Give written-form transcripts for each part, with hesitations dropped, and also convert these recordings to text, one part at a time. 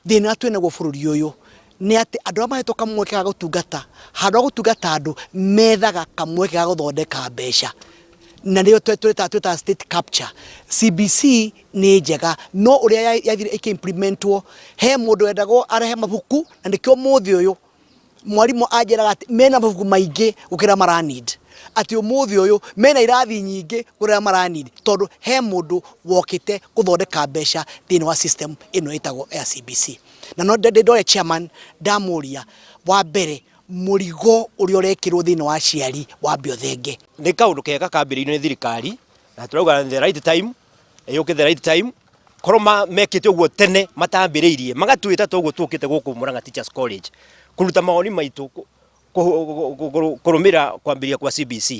Thĩna twĩnaguo bũrũri ũyũ nĩ atĩ andũ arĩa mahetwo kamweke ga gũtungata, handũ ha gũtungata andũ, methaga kamweke ga gũthondeka mbeca. Na nĩyo twĩtaga state capture. CBC nĩ njega, no ũrĩa yathire ĩkĩ implementwo, he mũndũ wendagwo arehe mabuku, na nĩkĩo ũmũthĩ ũyũ mwarimũ anjĩraga atĩ mena mabuku maingĩ gũkĩra mara need. Atĩ ũmũthĩ ũyũ mena irathi nyingĩ gũkĩra mara need, tondũ he mũndũ wokĩte gũthondeka mbeca thĩinĩ wa system ĩno ĩtagwo ya CBC. Na no ndore chairman ndamũria, wa mbere mũrigo ũrĩa ũrekĩrwo thĩinĩ wa aciari wambe ũthenge. Nĩ kaũndũ kega kambĩrĩirio nĩ thirikari na tũrauga the right time, yũke the right time. Korwo mekĩte ũguo tene matambĩrĩirie, magatwĩta ta ũguo tũkĩte gũkũ Murang'a Teachers College kũruta mawoni maitũ kũrũmĩrĩra kwambĩrĩria kwa CBC,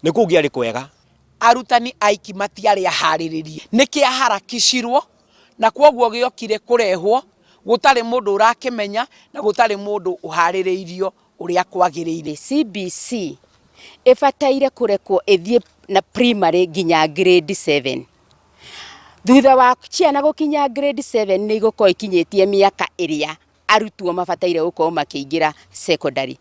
nĩ kũngĩarĩ kwega. Arutani aiki matiarĩ aharĩrĩrie, nĩ kĩaharakicirwo na kwoguo gĩokire kũrehwo gũtarĩ mũndũ ũrakĩmenya na gũtarĩ mũndũ ũharĩrĩirio ũrĩa kwagĩrĩire. CBC ĩbataire kũrekwo ĩthiĩ na primary nginya grade 7. Thutha wa ciana gũkinya grade 7 nĩ igũkorwo ikinyĩtie mĩaka ĩrĩa arutwo mabataire gũkorwo makĩingĩra secondary.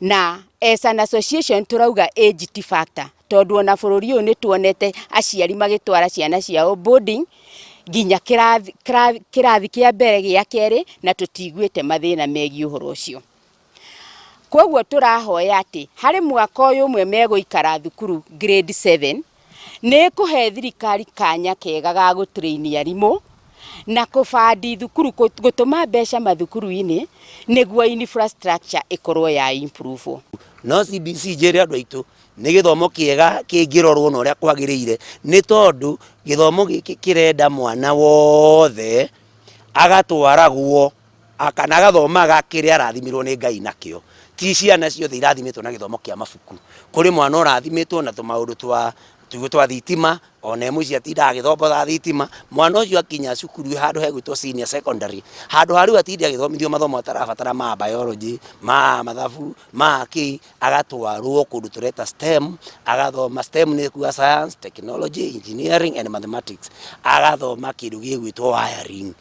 Na as an association tũrauga age ti factor, tondũ ona bũrũri ũyũ nĩ tuonete aciari magĩtwara ciana ciao boarding nginya kĩrathi kĩa mbere gĩa kerĩ, na tũtiguĩte mathĩna megiĩ ũhoro ũcio. Koguo tũrahoya atĩ harĩ mwaka ũyũ ũmwe megũikara thukuru grade 7, nĩ kũhe thirikari kanya kega ga gũtrain arimũ na kũbandi thukuru, gũtũma mbeca mathukuru-inĩ nĩguo infrastructure ĩkorwo ya improve. No CBC, njĩre andũ aitũ, nĩ gĩthomo kĩega kĩngĩrorwo na ũrĩa kwagĩrĩire, nĩ tondũ gĩthomo gĩkĩ kĩrenda mwana wothe agatwaragwo kana agathomaga kĩrĩa arathimirwo nĩ Ngai nakĩo. Ti ciana ciothe irathimĩtwo na gĩthomo kĩa mabuku. Kũrĩ mwana ũrathimĩtwo na tũmaũndũ twa tuge twa thitima, ona mũciĩ atindaga agĩthomotha thitima. Mwana ũcio akinya cukuru handũ hegwĩtwo senior secondary, handũ ha rĩu atinde agĩthomithio mathomo atarabatara ma biology, ma mathabu, ma kĩ, agatwarwo kũndũ tũreta STEM agathoma. STEM nĩ kuga science, technology, engineering and mathematics. Agathoma kĩndũ gĩgwĩtwo wiring.